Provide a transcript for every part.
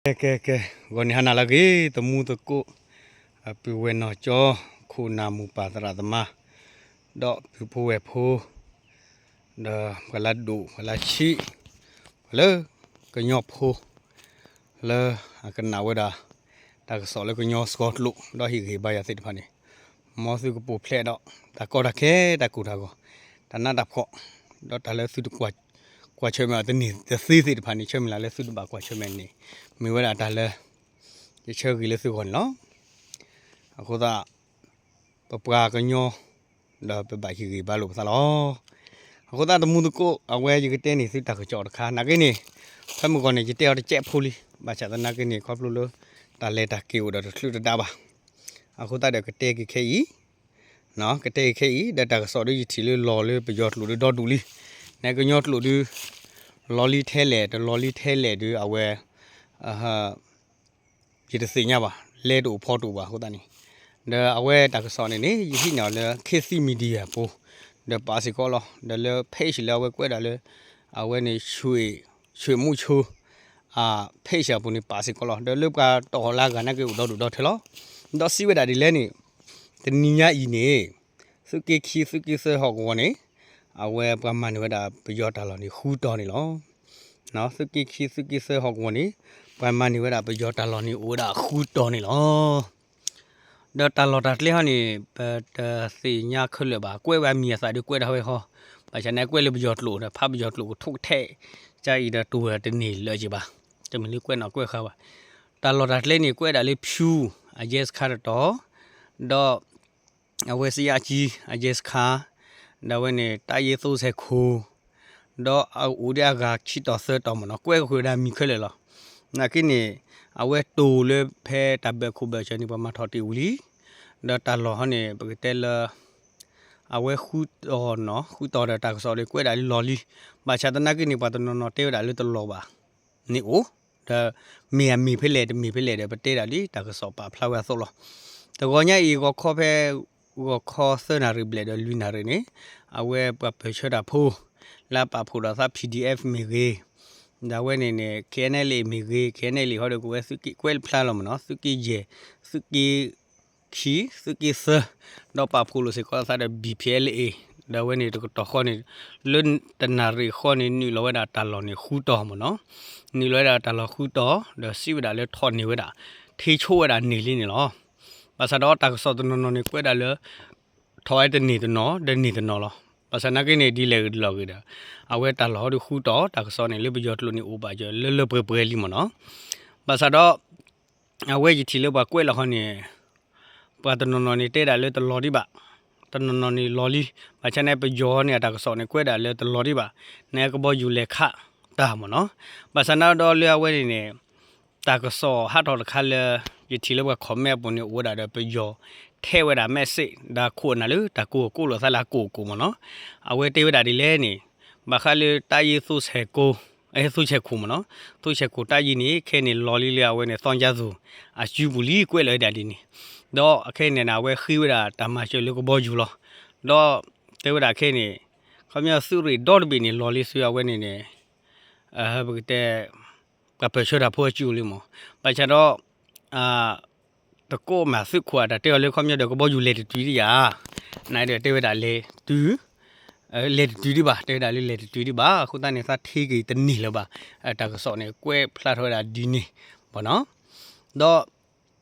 ကဲ ကဲ ကဲ, ဂီၤန့ၣ်ဟါနၤလၢအဂ့ၤ သမူသကိး, ပုၢ်ဝဲၢ်နီၢ်ကၠီ, ခိၣ်နၢ်မိၢ်ပၢ်သရၣ်သမါ, ဒီးပုၢ်ဖိဝဲၢ်ဖိ, ဒီးပှၤလၢအဒိၣ် ပှၤလၢအဆံး, ပှၤလၢကညီဖိ လၢအကနၣ်ဝဲဒၣ် တၢ်ကစီၣ်လၢကညီစှီၤကျိာ် ဒီးဟ့ၣ်ဂံၢ်ဟ့ၣ်ဘါယၤသ့ၣ်တဖၣ်န့ၣ်, မ်သုကပူၤဖျဲးဒီး တၢ်ကီတၢ်ခဲ တၢ်ကိၢ်တၢ်ဂီၤ, တၢ်နးတၢ်ဖှီၣ်, ဒီးတၢ်လၢသုတကွၢ်ဆၢၣ်မဲာ်အီၤတန့ၢ်တသ့သ့ၣ်တဖၣ်န့ၣ် ဆၢမုၢ်လၢ်လၢသုတဘၣ်ကွၢ်ဆၢၣ်မဲာ်န့ၣ် မ့ၢ်ဝဲဒၣ်တၢ်လၢ ယဆၢဂ့ၤလၢသုဂီၢ်န့ၣ်လီၤ. အဃိသတး ပပှၤကညီ ဒီးပဘၣ်ဟ့ၣ်ဂံၢ်ဘါလိာ်ပသးလီၤ. အဃိသတးသမူသကိး အဝဲယကတဲန့ၢ်သုတၢ်ကစီၣ်တခါ နာ်က့န့ၣ် ဖဲမုၢ်ဂီၤန့ၣ် ယတဲအီၤတစဲးဖိလံ, ဘၣ်ဆၣ်သနာ်က့န့ၣ် ခီဖျိလၢ တၢ်လဲၤတၢ်က့ၤအိၣ်ဒီးတချုးတဒါဘၣ်. အဃိသတးဒီးကတဲက့ၤခဲအံၤ, ကတဲက့ၤခဲအံၤ ဒီးတၢ်ကစီၣ်ဒုးယထံၣ်လၢလီၤလၢပယီၤကျိာ်ဒုးဒီဒူၣ်လံ. နကညီကျိာ်ဒုး လီၤလံထဲလဲၣ် တလီၤလံထဲလဲၣ်ဒုး အဝဲ ယတသ့ၣ်ညါဘၣ်, လဲၤတအိၣ်ဖီတအိၣ်ဘၣ်အဃိသတးန့ၣ်, ဒီးအဝဲတၢ်ကစီၣ်န့ၣ်န့ၣ် ယဟံးန့ၢ်အီၤလၢ ခေတ်သစ် Media ပူၤ, ဒီးပာ်စ့ၢ်ကီးလီၤ. ဒီးလၢ page လၢအဝဲကွဲးဒၣ်လၢ အဝဲန့ၣ် ဆွေမုချို page အပူၤန့ၣ် ပာ်စ့ၢ်ကီးလီၤ. ဒီးလၢပှၤတီၢ်လၢအဂၤနာ်က့အိၣ်ဒီဒူၣ်ဒီထၢလီၤ. ဒီးစံးဝဲဒၣ်ဒ်လဲၣ်န့ၣ်, တနံၤညါအံၤန့ၣ် သုးက့ခံ သုးက့သၢဟီၣ်ကဝီၤန့ၣ် အဝဲပှၤမၤန့ၢ်ဝဲဒၣ်ပယီၤတၢ်လီၢ်န့ၣ်ဃုတီၤန့ၣ်လီၤ. သုးက့ခံ သုးက့သၢဟီၣ်ကဝီၤန့ၣ် ပှၤမၤန့ၢ်ဝဲဒၣ်ပယီၤတၢ်လီၢ်န့ၣ်အိၣ်ဝဲဒၣ်ဃုတီၤန့ၣ်လီၤ. ဒီးတၢ်လီၢ်တၢ်ကျဲဟီန့ၣ် ပတသ့ၣ်ညါခဲလၢာ်ဘၣ်, ကွဲးဝဲအမံၤအသးဒုးကွဲးဒၣ်ဝဲဟီ, ဘၣ်ဆၣ်န့ၣ်ကွဲးလၢပယီၤကျိာ်ဒီး ဖးပယီၤကျိာ်ကထိကထဲ ကအံၤဒီးတဝဲတန့ၢ်လၢာ်က့ၤဘၣ်, တမ့ၢ်လၢကွဲးနီၣ်ကွဲးဃါဘၣ်. တၢ်လီၢ်တၢ်ကျဲန့ၣ် ကွဲးဒၣ်လၢဖၠူ အရဲစခန်းတတီၤ, ဒီး အဝဲစယါကံ အရဲစခန်း, ဒီးအဝဲန့ၣ် တပ်ရင်းသုံးဆယ့်ကိုး, ဒီးအအိၣ်ဒံးအဂၤခံတီၤသၢတီၤမ့ၢ်နီၤ, ကွဲးဃုာ်ဝဲဒၣ်မံၤခဲလၢာ်လီၤ. နာ်က့န့ၣ် အဝဲတိၢ်လၢဖဲတၢ်ဘၢၣ်ခိၣ်ဘၢၣ်စၢၤန့ၣ် ပှၤမၤထီၣ်တ့ၢ်ဝံၤလံ, ဒီးတၢ်လီၢ်ဟီန့ၣ် ပကတဲလၢ အဝဲဃုတီၤနီၤ, ဃုတီၤဒီးတၢ်ကစီၣ်ဒီးကွဲးဒၣ်လၢလီၤလံ, ဘၣ်ဆၣ်သနာ်က့န့ၣ် ပှၤတနီၤနီၤတဲဝဲဒၣ်လၢတလီၤဘၣ် န့ၣ်အိၣ်, ဒီးမ့ၢ်အမ့ၢ်ဖဲလဲၣ်တမ့ၢ်ဖဲလဲၣ်ဒီး ပတဲဒၣ်လံတၢ်ကစီၣ်ပာ်ဖျါဝဲအသိးလီၤ. တဂီၤညါအံၤ ဂီၤခီဖဲ ဂီၤခီသၢနၣ်ရံၣ်ဘျဲၣ်ဒီးလွံၢ်နၣ်ရံၣ်န့ၣ် အဝဲပှၤပၢၢ်ဆၢတၢ်ဖိ လၢအပာ်ဖှိၣ်ဒီးသး PDF မ့ၢ်ဂ့ၤ, ဒီးအဝဲန့ၣ်န့ၣ် KNLA မ့ၢ်ဂ့ၤ, KNLA ဟီဒီးကဝဲသုးက့ကွဲးဖျါလီၤမ့ၢ်နီၤ, သုးက့ယဲၢ်, သုးက့ ခံ, သုးက့သၢ, ဒီးပာ်ဖှိၣ်လိာ်စ့ၢ်ကီးသးဒီး BPLA, ဒီးအဝဲန့ၣ်တကတီၢ်ဃီန့ၣ် လၢတနၣ်ရံၣ်ဃီန့ၣ် နုာ်လီၤဝဲဒၣ်တၢ်လီၢ်န့ၣ်ဃုတီၤမ့ၢ်နီၤ, နုာ်လီၤဝဲဒၣ်တၢ်လီၢ်ဃုတီၤ ဒီးစံးဝဲဒၣ်လၢထီၣ်န့ၢ်ဝဲဒၣ် ထ့ဆိဝဲဒၣ်န့ၢ်လံန့ၣ်လီၤ. ဘၣ်ဆၣ်ဒီးတၢ်ကစီၣ်တနီၤနီၤန့ၣ် ကွဲးဒၣ်လၢ ထီၣ်ဝဲတန့ၢ်တနီၤ ဒီးန့ၢ်တနီၤလီၤ. ဘၣ်ဆၣ်နာ်က့န့ၣ် ဒ်လဲၣ်ဂ့ၤဒ်လဲၣ်ဂ့ၤဒီး အဝဲတၢ်လီၢ်ဟီဒီးဃုတီၤ တၢ်ကစီၣ်န့ၣ် လၢပယီၤကျိာ်န့ၣ်အိၣ်ဘၣ်ယီၤလၢလၢပှဲၤပှဲၤလံမ့ၢ်နီၤ. ဘၣ်ဆၣ်ဒီး အဝဲယထံၣ်လၢပှၤကွဲးလီၤဃီန့ၣ် ပှၤတနီၤနီၤန့ၣ်တဲဒၣ်လၢတလီၤဒံးဘၣ်, တနီၤနီၤန့ၣ်လီၤလံ, ဘၣ်ဆၣ်န့ၣ် ပယီၤန့ၣ် အတၢ်ကစီၣ်န့ၣ်ကွဲးဒၣ်လၢတလီၤဒံးဘၣ်, န့ၣ်ကဘီယူၤလဲၤခးတၢ်မ့ၢ်နီၤ. ဘၣ်ဆၣ်န့ၣ်ဒီးလၢအဝဲန့ၣ်န့ၣ် တၢ်ကစီၣ်ဟးထီၣ်တခါလၢ ယထံၣ်လၢပှၤ comment အပူၤန့ၣ် အိၣ်ဝဲဒၣ်ဒီးပယီၤ ထဲဝဲဒၣ် message ဒီးခိၣ်အနၢ်လၢတၢ်ကိၢ်ကိၢ်လိာ်သးလၢအကိၢ်ကိၢ်မ့ၢ်နီၤ. အဝဲတဲဝဲဒၣ်ဒ်လဲၣ်န့ၣ် ဘၣ်ဃးလၢတၢ်ယ့ၢ်သိဆဲးကိ အဲ သိဆဲးခိၣ်မ့ၢ်နီၤ, သိဆဲးခိၣ်တၢ်ယံၤန့ၣ် ခဲန့ၣ်လီၤလံလၢအဝဲန့ၣ် သီကၠါသူၣ် အစုပူၤလံ ကွဲးလီၤဝဲဒၣ်ဒ်န့ၣ်, ဒီးအခဲန့ၣ်န့ၣ် အဝဲဃ့ဝဲဒၣ်တၢ်မၤစၢၤလၢကဘီယူၤလီၤ. ဒီးတဲဝဲဒၣ်ခဲန့ၣ် ခီပညီသုးရ့ၣ်ဒီတဘ့ၣ်န့ၣ် လီၤလံဆူအဝဲန့ၣ်န့ၣ် ပကတဲ ပှၤပၢၢ်ဆၢတၢ်ဖိအစုပူၤလံမ့ၢ်, ဘၣ်ဆၣ်ဒီး တကိးမးသုးခိၣ်အတၢ်တဲအီၤလၢ ခီပညီဒီးကဘီယူၤလဲၤတတုၤဒံးယၤ, နဒီးတဲဝဲဒၣ်လဲၤတုၤ လဲၤတတုၤဒံးဘၣ်, တဲဝဲဒၣ်လၢလဲၤတတုၤဒံးဘၣ်, အဃိသတးန့ၣ် သးထံက့ၤတန့ၢ်လၢၤဘၣ်, တၢ်ကစီၣ်န့ၣ် ကွဲးဖျါထီၣ်ဝဲဒၣ်ဒ်န့ၣ်မ့ၢ်နီၤ. ဒီး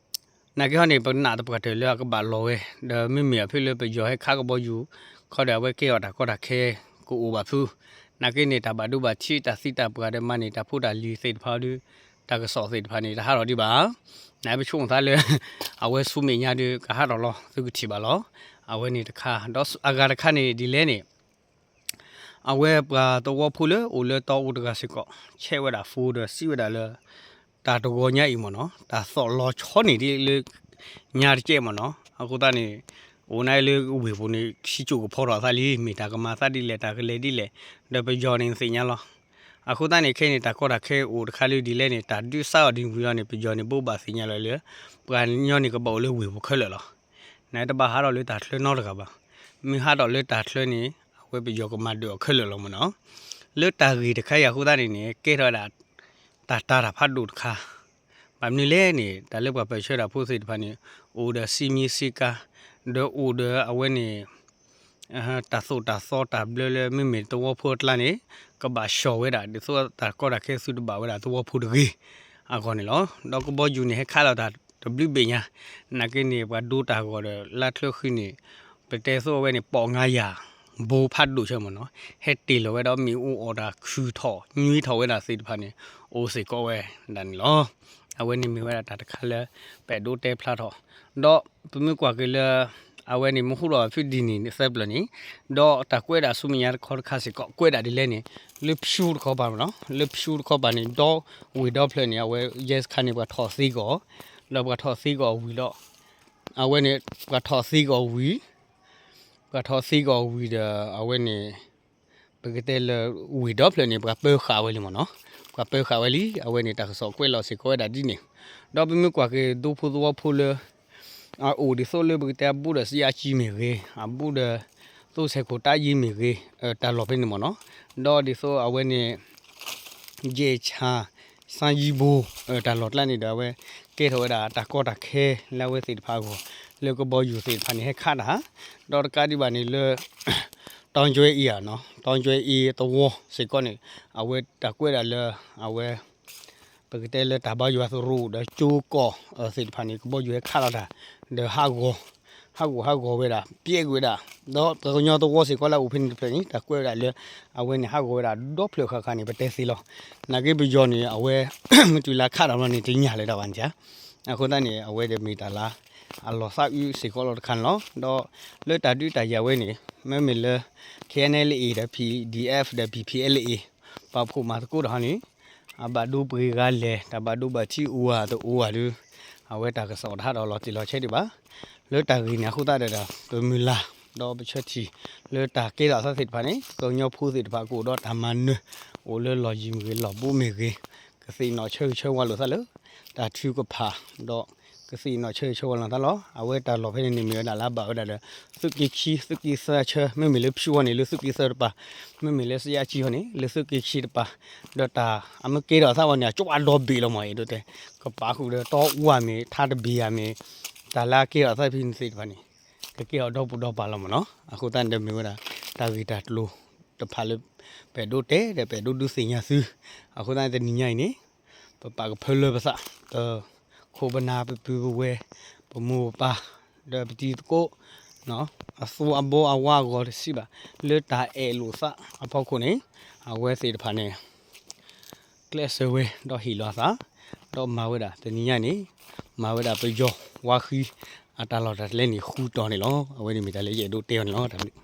နာ်က့ဟီန့ၣ် ပနာ်သပှၢ်တၢၢ်လၢအကဘၣ်လီၤဝဲ, ဒီးမ့မ့ၢ်အဖုလၢပယီၤဟဲခးကဘီယူၤ ခီဒီးအဝဲကဲအီၤတၢ်ကီတၢ်ခဲ ကအိၣ်ဘၣ်ဖု, နာ်က့န့ၣ် တၢ်ဘၣ်ဒိဘၣ်ထံး တၢ်သံတၢ်ပှၢ်ဒီးမၤန့ၢ်တၢ်ဖိတၢ်လံၤသ့ၣ်တဖၣ်ဒီး တၢ်ကစီၣ်သ့ၣ်တဖၣ်န့ၣ် တဟးထီၣ်ဒံးဘၣ်, နပဆိကမိၣ်သးလၢ အဝဲဆူမဲာ်ညါဒီး ကဟးထီၣ်လီၤ သုကထံၣ်ဘၣ်လီၤ. အဝဲန့ၣ်တခါ ဒီးအဂၤတခါန့ၣ်ဒ်လဲၣ်န့ၣ် အဝဲပှၤသဝီဖိလၢအိၣ်လၢတီအူတဂၤစ့ၢ်ကီး ဆဲးဝဲဒၣ် phone ဒီးစံးဝဲဒၣ်လၢ တၢ်တဂီၤညါအံၤမ့ၢ်နီၤ တၢ်သီၣ်လီၤဆီန့ၢ်ဒ်လၢ ညါတကဲးမ့ၢ်နီၤ အဃိသတးန့ၣ် အိၣ်နၤလၢဝ့ၢ်ပူၤန့ၣ် ခံကၠိၣ်ကဖီထီၣ်သးလံ မ့ၢ်တၢ်ကမၤသးဒ်လဲၣ် တၢ်ကလဲၤဒ်လဲၣ် ဒီးပယီၤန့ၣ်သ့ၣ်ညါလီၤ. အဃိသတးန့ၣ် ခဲအံၤန့ၣ် တၢ်ကီတၢ်ခဲအိၣ်တခါလၢဒ်လဲၣ်န့ၣ် တၢ်ဒုးစါအီၤဒ်ဝံၤအီၤန့ၣ် ပယီၤန့ၣ် ဘိးဘၣ်သ့ၣ်ညါလီၤလၢ ပှၤကညီန့ၣ် ကဘၣ်အိၣ်လၢဝ့ၢ်ပူၤခဲလၢာ်လီၤ. နတဘၣ်ဟးထီၣ်လၢတၢ်ချၢနီတဂၤဘၣ်. မ့ၢ်ဟးထီၣ်လၢတၢ်ချၢန့ၣ် အဝဲပယီၤကမၤဒၢးအီၤခဲလၢာ်လီၤမ့ၢ်နီၤ. လၢတၢ်ဂ့ၢ်တခါအံၤအဃိသတးန့ၣ်န့ၣ် ကဲထီၣ်ဝဲဒၣ် တၢ်တာ်တၢ်ဖးဒိၣ်တခါ ဘၣ်မနုၤလဲၣ်န့ၣ် တၢ်လၢပှၤပၢၢ်ဆၢတၢ်ဖိသ့ၣ်တဖၣ်န့ၣ် အိၣ်ဒီးစံမံစံကၤ ဒီးအိၣ်ဒီးအဝဲန့ၣ် တၢ်သိၣ်တၢ်သီတၢ်ဘျၢလၢမ့မ့ၢ်သဝီဖိအကျါန့ၣ် ကဘၣ်ဆှီဝဲဒၣ် ဒ်သိးတၢ်ကီတၢ်ခဲသုတဘၣ်ဝဲဒၣ်သဝီဖိတဂ့ၤအဂီၢ်န့ၣ်လီၤ. ဒီးကဘီယူၤန့ၣ် ဟဲခးလီၤတၢ်တဘျုးဘ့ၣ်ညါ, နာ်က့န့ၣ် ပှၤဒိတၢ်ဂီၤဒီး လါချၢဃံန့ၣ် ပတဲသိးအဝဲန့ၣ် ပိာ်ငါးရာ ဘိဖးဒိၣ်ဆၢမ့ၢ်နီၤ, ဟဲတ့ၢ်လီၤဝဲဒီးမ့ၣ်အူအီၣ်တၢ်ခုၣ်ထီၣ် ညွံထီၣ်ဝဲဒၣ်သ့ၣ်တဖၣ်န့ၣ် အိၣ်စ့ၢ်ကီးဝဲဒၣ်န့ၣ်လီၤ. အဝဲန့ၣ်မ့ၢ်ဝဲဒၣ်တၢ်တခါလၢ ပအဲၣ်ဒိးတဲဖျါထီၣ်, ဒီးပမ့ၢ်ကွၢ်က့ၤလၢ အဝဲန့ၣ် မ့ၢ်ဟူထီၣ်ဖုဒ်န့ၣ်သၢပျၢၤန့ၣ်, ဒီးတၢ်ကွဲးဒၣ်ဆူမဲာ်ညါတခီတခါစ့ၢ်ကီး ကွဲးဒၣ်ဒ်လဲၣ်န့ၣ် လၢဖၠူတခီပၤမ့ၢ်နီၤ, လၢဖၠူတခီပၤန့ၣ် ဒီဝ့ၢ်ဒီဖျၢၣ်န့ၣ် အဝဲ ရဲစခန်း န့ၣ် ပှၤထီၣ်သ့ကီး, ဒီးပှၤထီၣ်သ့ကီးဝံၤဒီး အဝဲန့ၣ် ပှၤထီၣ်သ့ကီးဝံၤ ပှၤထီၣ်သ့ကီးဝံၤဒီး အဝဲန့ၣ် ပကတဲလၢ ဝ့ၢ်ဒီဖျၢၣ်န့ၣ် ပှၤပၢဃာ်ဝဲလံမ့ၢ်နီၤ, ပှၤပၢဃာ်ဝဲလံ, အဝဲန့ၣ် တၢ်ကစီၣ်ကွဲးလီၤစ့ၢ်ကီးဝဲဒၣ်ဒ်န့ၣ်, ဒီးပမ့ၢ်ကွၢ်က့ၤဒူဖိသဝီဖိလၢ အအိၣ်ဒ်သိးလၢပကတဲအဘူးဒီးစယါကံမ့ၢ်ဂ့ၤ, အဘူးဒီး သိစဲးခိၣ်တၢ်ယံၤမ့ၢ်ဂ့ၤ, တၢ်လီၢ်ဖဲန့ၣ်မ့ၢ်နီၤ, ဒီးဒ်သိးအဝဲန့ၣ် ယဲၢ်ဆၣ် စၣ်ယံၤဘိ တၢ်လီၢ်ကျါန့ၣ်ဒီး အဝဲကဲထီၣ်ဝဲဒၣ်တၢ်ကီတၢ်ခဲလၢအဝဲသ့ၣ်တဖၣ်အဂီၢ်, လၢကဘီယူၤသ့ၣ်တဖၣ်န့ၣ် ဟဲခးတၢ်, ဒီးတကးဒံးဘၣ်န့ၣ်လၢ တီကၠွဲအ့ၤဧါနီၤ, တီကၠွဲအ့ၤသဝီစ့ၢ်ကီးန့ၣ် အဝဲတၢ်ကွဲးဒၣ်လၢ အဝဲ ပကတဲလၢတၢ်ဘါယွၤသရိာ်ဒီးကၠိကီၢ်သ့ၣ်တဖၣ်န့ၣ် ကဘီယူၤဟဲခးလီၤတၢ် ဒီးဟးဂီၤ ဟးဂီၤဟးဂီၤဝဲဒၣ် ပျဲကွံာ်ဝဲဒၣ်, ဒီးပှၤကညီသဝီစ့ၢ်ကီးလၢအအိၣ်ဖဲန့ၣ်တဖျၢၣ်န့ၣ် တၢ်ကွဲးဝဲဒၣ်လၢ အဝဲန့ၣ်ဟးဂီၤဝဲဒၣ်ဒီဖျၢၣ်ဃၣ်ဃၣ်န့ၣ် ပတဲသ့လီၤ. နာ်က့ပယီၤန့ၣ် အဝဲ မ့ၢ်တုၤလၢခးတၢ်ဘျီန့ၣ် တညၣ်လၢၤဒၣ်ဘၣ်န့ၣ်ဧါ, အဃိသတးန့ၣ် အဝဲဒီးမ့ၢ်တၢ်လၢ အလီၤသးအုးစ့ၢ်ကီးလီၤတခါန့ၣ်လီၤ. ဒီးလၢတၢ်ဒုးတၢ်ယၤဝဲန့ၣ် မ့မ့ၢ်လၢ KNLA ဒီး PDF ဒီး BPLA ပာ်ဖှိၣ်မၤသကိးတၢ်ဟီန့ၣ် အဘၣ်ဒိပှ့ၤဂၤလဲၣ် တၢ်ဘၣ်ဒိဘၣ်ထံးအိၣ်ဧါတအိၣ်ဧါဒီး အဝဲတၢ်ကစီၣ်တဟးဒီးလီၤတံၢ်လီၤဆဲးဒံးဘၣ်. လၢတၢ်ဂ့ၢ်န့ၣ်အဃိသတးဒီး ပမုၢ်လၢ် ဒီးပဆၢထံၣ် လၢတၢ်ကဲထီၣ်အသးသ့ၣ်တဖၣ်န့ၣ် ကညီဖိသ့ၣ်တဖၣ်ကအိၣ်ဒီးတၢ်မၤနၢၤ အိၣ်လၢလီၢ်ယံၤမ့ၢ်ဂ့ၤ လီၢ်ဘူးမ့ၢ်ဂ့ၤ ကသ့ၣ်နီၣ်ဆၢဂ့ၤဆၢဝါလိာ်သးလၢ တၢ်ထုကဖၣ် ဒီး ကသ့ၣ်နီၣ်ဆၢဂ့ၤဆၢဝါလိာ်သးလီၤ. အဝဲတၢ်လီၢ်ဖဲန့ၣ်န့ၣ်မ့ၢ်ဝဲဒၣ်လၢအဘၣ်ဝဲဒၣ်ဒီး သုးက့ခံ သုးက့သၢဆၢ မ့မ့ၢ်လၢဖၠူအံၤန့ၣ် လၢသုးက့သၢတပၤ, မ့မ့ၢ်လၢစယါကံအံၤန့ၣ် လၢသုးက့ခံတပၤ, ဒီးတၢ်အမ့ၢ်ကဲထီၣ်အသးဝဲန့ၣ် အကၠီအဒီဘ့ၣ်လီၤမ့ၢ် အဲၣ်ဒိးတဲ ကပာ်ဃုာ်ဒီးတီအူဧါမ့ၢ် ထါတဘ့ၣ်ဧါမ့ၢ် တၢ်လၢအကဲထီၣ်အသးဖဲန့ၣ်သ့ၣ်တဖၣ်န့ၣ် ကကဲထီၣ်ဒီပူၤဒီပၤလီၤမ့ၢ်နီၤ. အဃိသတးန့ၣ်ဒီးမ့ၢ်ဝဲဒၣ် တၢ်ဂ့ၢ်တၢ်ကျိၤတဖၣ်လၢ ပအဲၣ်ဒိးတဲဒီးပအဲၣ်ဒိးဒုးသ့ၣ်ညါသု, အဃိသတးန့ၣ်တနံၤညါအံၤန့ၣ် ပပာ်ကဖၢလၢပသး, ပခိၣ်ပနၢ်ပပုၢ်ပဝဲၢ် ပမိၢ်ပပၢ် ဒီးပတံၤသကိး အသူအဘီအဝါအဂီၢ်တစံးဘၣ် လၢတၢ်အဲၣ်လိာ်သးအဖီခိၣ်န့ၣ် အဝဲသ့ၣ်တဖၣ်န့ၣ် ကျဲးစၢးဝဲ ဒီးဟ့ၣ်လီၤအသး ဒီးမၤဝဲဒၣ်တနံၤညါန့ၣ် မၤဝဲဒၣ်ပယီၤဝါဃံ အတၢ်လီၢ်တၢ်ကျဲန့ၣ် ဃုတီၤန့ၣ်လီၤ. အဝဲန့ၣ်မ့ၢ်တၢ်လၢယအဲၣ်ဒိးတဲအီၤန့ၣ်လီၤ. တၢ်ဘျုး